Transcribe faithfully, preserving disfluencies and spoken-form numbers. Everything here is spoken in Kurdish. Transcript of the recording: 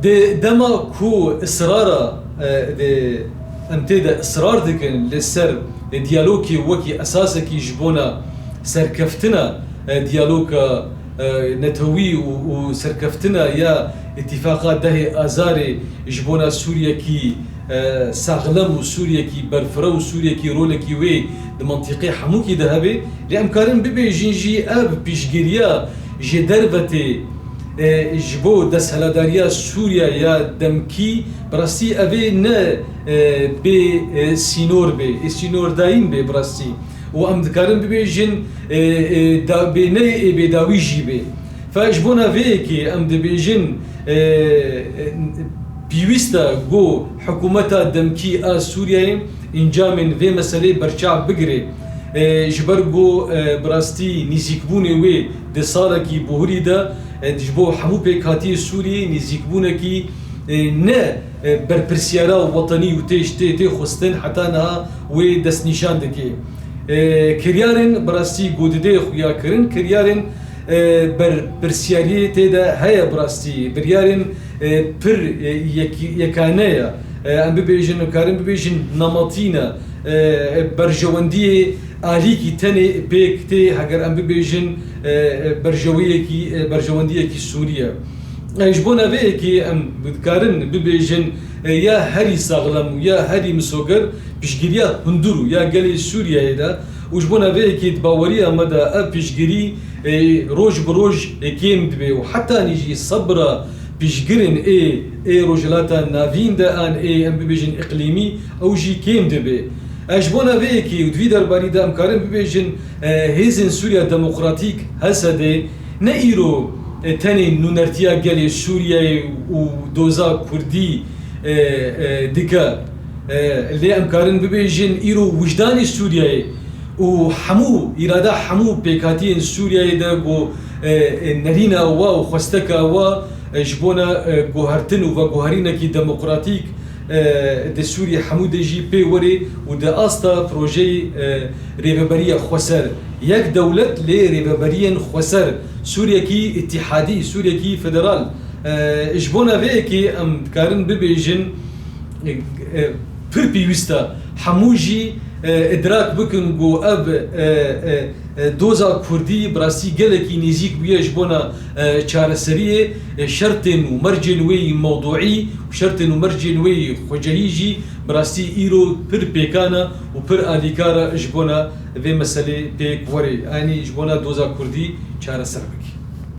Di dema ku israra, e, di, em tê de israr dikin li ser, e, diyalogê wekî esasekî ji bona serkeftina, e, diyaloga, e, netewî û, û serkeftina ya îtîfaqa dehê Azarê ji bona Sûriyekî, e, saxlem û Sûriyekî berfireh û Sûriyekî rolekî wê di mentiqê hemûkî de hebe, lê em karin bibêjin jî ev piştgiriya ji derve tê, e, ji bo desthilatdariya Sûriya ya demkî, bi rastî ev ê ne, e, bê, e, sînor bê, ê sînordayîn bê bi rastî. Û em dikarin bibêjin, e, e, da, bê ne ê bêdawî jî bê. Fe ji bona vê yekê em dibêjin, e, e, pêwîst e ku hikûmeta demkî a Sûriyeyê encamên vê meselê berçav bigire. E, ji ber ku, e, bi rastî nîzîkbûnê wê di salekî buhurî de, e, ji bo hemû pêkhatiyê Sûriyê nîzîkbûnekî, e, ne, e, berpirsiyara wetenî û tê, tê, tê xwestin heta niha wê destnîşan dike. E, kiryarên bi rastî ku didê xuyakirin, kiryarên, e, berpirsiyariyê tê de heye bi rastî. Biryarên, e, pir, e, yek-, yekane ye. E, em bibêjin, em karin bibêjin nematîne, e, e, berjewendiyê alîkî tenê pêk tê, heger em bibêjin, e, e, berjeweyekî, e, berjewendiyekî Sûrî ye. E, ji bona vê yekê em dikarin bibêjin, e, ya herî saxlem û ya herî misoger piştgiriya hundir û ya gelê Sûriyeyê de û ji bona vê yekê di baweriya me de ev piştgirî, e, roj bi roj, e, kêm dibe û hetanî jî sebra piştgirên ê, ê Rojhilata Navîn de an ê, em bibêjin, îqlîmî, ew jî kêm dibe. E, ji bona vê yekê û di vî derbarî de em karin bibêjin, e, Hêzên Sûriya Demokratîk, H S D, ne îro, e, tenê nûnertiya gelê Sûriyeyê û doza Kurdî, e, e, dike. E, lê em karin bibêjin îro wijdanê Sûriyeyê û hemû, îrada hemû pêkhatiyên Sûriyeyê de ku, e, e, nerîna wa û xwesteka wa, e, ji bona, e, guhertin û veguherînekî demokratîk, e, di Sûriyê hemû de jî pê werê û di asta projeyê, e, rêveberiya xweser. Yek dewlet lê rêveberiyên xweser. Sûriyekî îtîhadî, Sûriyekî federal. E, ji bona vê yekê em dikarin bibêjin, e, e, pir pêwîst e hemû jî, e, îdrak bikin ku ev, e, e, e, doza Kurdî bi rastî gelekî nêzîk bûye ji bona, e, çareseriyê, e, şertên û mercên wê yî mewduî û şertên û mercên wê yî xwecehî jî bi rastî îro pir pêkan e û pir alîkar e ji bona vê meselê pêk were, yanî ji bona doza Kurdî çareser bike.